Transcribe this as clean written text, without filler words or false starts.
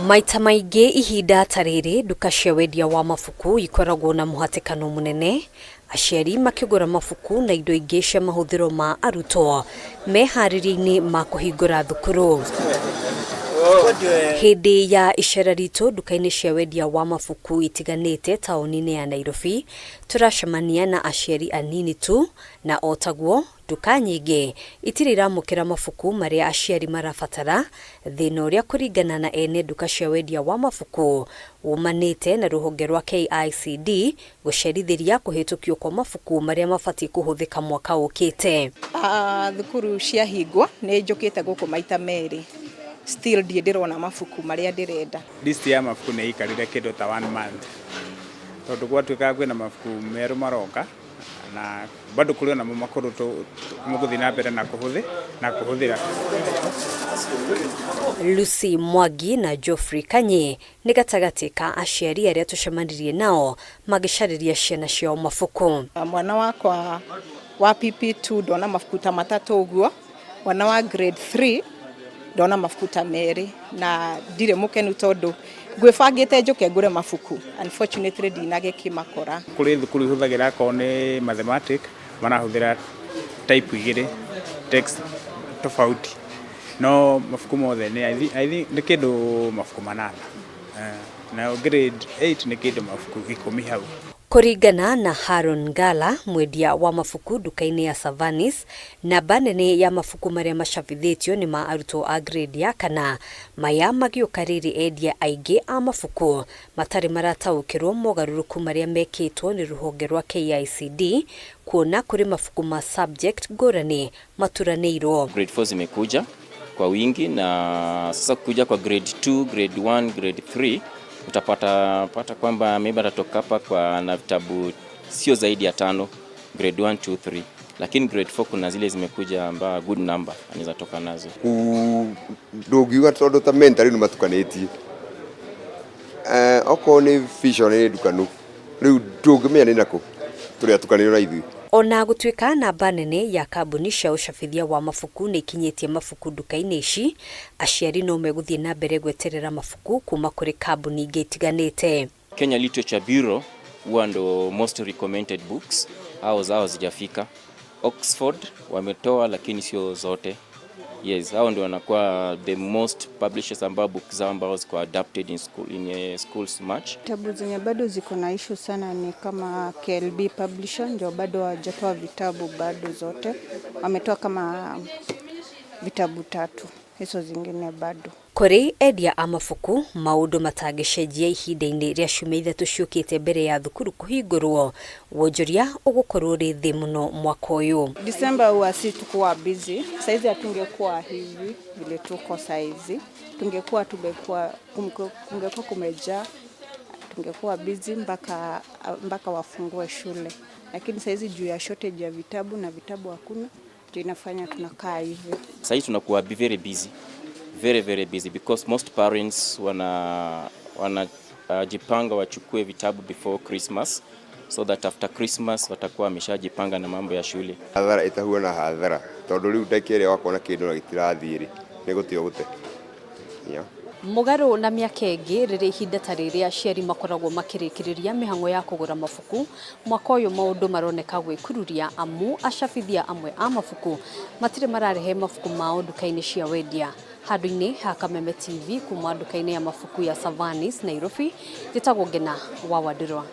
Maita maingĩ ihinda ta rĩrĩ nduka cia wendia wa mabuku ikoragwo na mũhatĩkano mũnene, aciari makĩgũra mabuku na indo ingĩ cia mahũthĩro ma arutwo meharĩria-inĩ ma kũhingũra thukuru. Hĩndĩ ya icera ritũ nduka-inĩ cia wendia wa mabuku itiganĩte taũni-inĩ ya Nairobi, tũracemania na aciari anini tu na o taguo nduka nyingĩ itirĩ iramũkĩra mabuku marĩa aciari marabatara, thĩna ũrĩa kũringana na ene nduka cia wendia wa mabuku wumanĩte na rũhonge rwa KICD gũcerithĩria kũhĩtũkio kwa mabuku marĩa mabatiĩ kũhũthĩka mwaka ũkĩte. Thukuru ciahingwo nĩ njũkĩte gũkũ maita merĩ, still ndirĩ ndĩrona mabuku marĩa ndĩrenda. List ya mabuku nĩ ĩikarire kĩndũ ta one month, tondũ gwatuĩkaga kwĩna mabuku merũ maroka na bado kũrĩ onamo makũrũ mũgũthiĩ na mbere na kũhũthĩ na kũhũthĩra. Lucy Mwangi na Geoffrey Kanyi nĩ gatagatĩ ka aciari arĩa tũcemanirie nao magĩcarĩria ciana ciao mabuku. Mwana wakwa wa PP2 ndona mabuku ta matatũ ũguo, mwana wa grade 3 ndona mabuku ta merĩ, na ndirĩ mũkenu tondũ ngwĩbangĩte njũke ngũre mabuku, unfortunately ndinagĩkĩmakora. Kũrĩ thukuru ihũthagĩra akorwo nĩ mathematics marahũthĩra type igĩrĩ, text tofauti, no mabuku mothe nĩ I think nĩ kĩndũ mabuku 8, nayo grade 8 nĩ kĩndũ mabuku 10 hau. Kũringana na Haron Ngala, mwendia wa mabuku nduka-inĩ ya Savanis, namba nene ya mabuku marĩa macabithĩtio nĩ ma arutwo a grade ya kana. Maya magĩũka rĩrĩ endia aingĩ a mabuku matarĩ marataũkĩrwo mogarũrũku marĩa mekĩtwo nĩ rũhonge rwa KICD, kuona kũrĩ mabuku ma subject ngũrani maturanĩirwo. Grade 4 zimekuja kwa wingi, na sasa kuja kwa grade 2, grade 1, grade 3 utapata pata kwamba maybe atatoka hapa kwa na vitabu sio zaidi ya 5, grade 1, 2, 3, lakini grade 4 kuna zile zimekuja ambao good number anaweza toka nazo. Ndũngiuga tondũ ta mentally nĩ matukanĩtie, okorwo nĩ vision nĩ ndukanu, rĩu ndũngĩmenya nĩ nakũ tũrĩa tukanĩirwo na ithuĩ. Ona gũtuĩka namba nene ya kambuni cia ũcabithia wa mabuku nĩ ikinyĩtie mabuku nduka-inĩ ici, aciari no megũthiĩ na mbere gweterera mabuku kuma kũrĩ kambuni ingĩ itiganĩte. Kenya Literature Bureau huwa ndo most recommended books, hao zao hazijafika. Oxford wametoa lakini sio zote. Yes, hao ndio wanakuwa the most publishers ambao books zao ambao ziko adapted in school, in schools much. Vitabu zenye bado ziko na issue sana ni kama KLB Publisher, ndio bado hawajatoa vitabu bado zote. Wametoa kama vitabu 3, hizo zingine bado. Kũrĩ endia a mabuku maũndũ matangĩcenjia ihinda-inĩ rĩa ciumia 3 ciũkĩte mbere ya thukuru kũhingũrwo, wonjoria ũgũkorwo ũrĩ thĩ mũno mwaka ũyũ. December huwa si tukuwa busy, saizi hatungekuwa hivi vile tuko saizi, tungekuwa tumekuwa, kungekuwa kumejaa, tungekuwa busy mpaka wafungue shule, lakini saizi juu ya shortage ya vitabu na vitabu hakuna, ndio inafanya tunakaa hivi. Saizi tunakuwa very busy, very very busy because most parents wana jipanga wachukue vitabu before Christmas, so that after Christmas watakuwa wameshajipanga na mambo ya shule. Hathara itahuana hathara tondu riu ndagika ĩrĩa wakona kĩndũ na gĩtirathiĩ rĩ, nĩ gũte ũgũte. Mũgarũ na mĩaka ĩngĩ rĩrĩa ihinda ta rĩrĩ aciari makoragwo makĩrĩkĩrĩria mĩhang'o ya kũgũra mabuku, mwaka ũyũ maũndũ maroneka gwĩkururia amu acabithia amwe a mabuku matirĩ mararehe mabuku mao nduka-inĩ cia wendia. Handũ-inĩ ha Kameme TV kuma nduka-inĩ ya mabuku ya Savanis Nairobi, njĩtagwo Ngena wa Wandirwa.